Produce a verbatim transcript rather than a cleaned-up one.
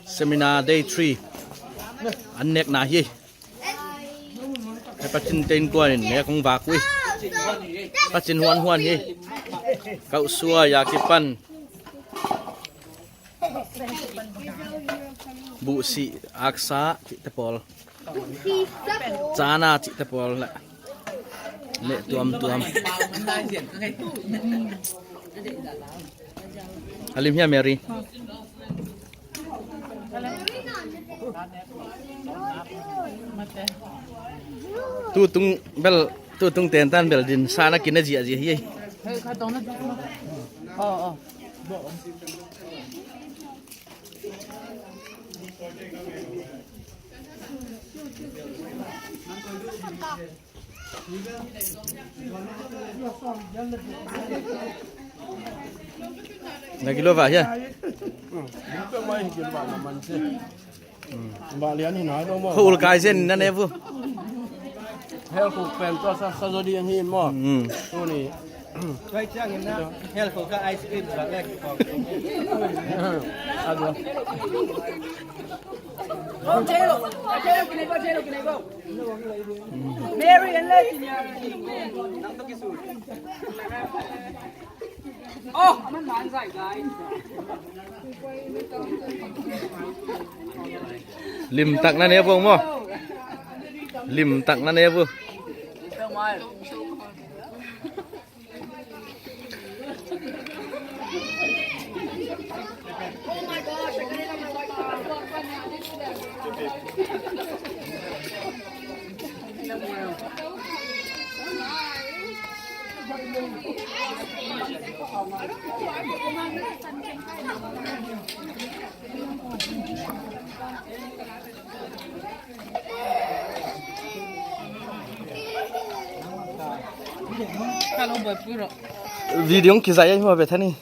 Seminar day three an nekna hi. Hei, Pacin te innkuan in nek hong vak uh hi. Pacin huanhuan hi. Kauh suai a kipan buhsih, aksa cihte pawl, cana cihte pawl le nek tuamtuam. A lim hia, Mary? Tutung bel, tutung tentan bel din sana kina ziahziah hi. Na gilo va hia? Ko ul kai zen na ne vu. Hel khuk pen tua sa sa zo di ang hin mo. Tuni. Kai chang in na. Hel khuk ka ice cream sa lek. Aduh. Mary and Lady. Oh, man, man, zai, zai. Limtak na ne vong mo. Limtak na ne vong. Video kizai ai hua Bethany.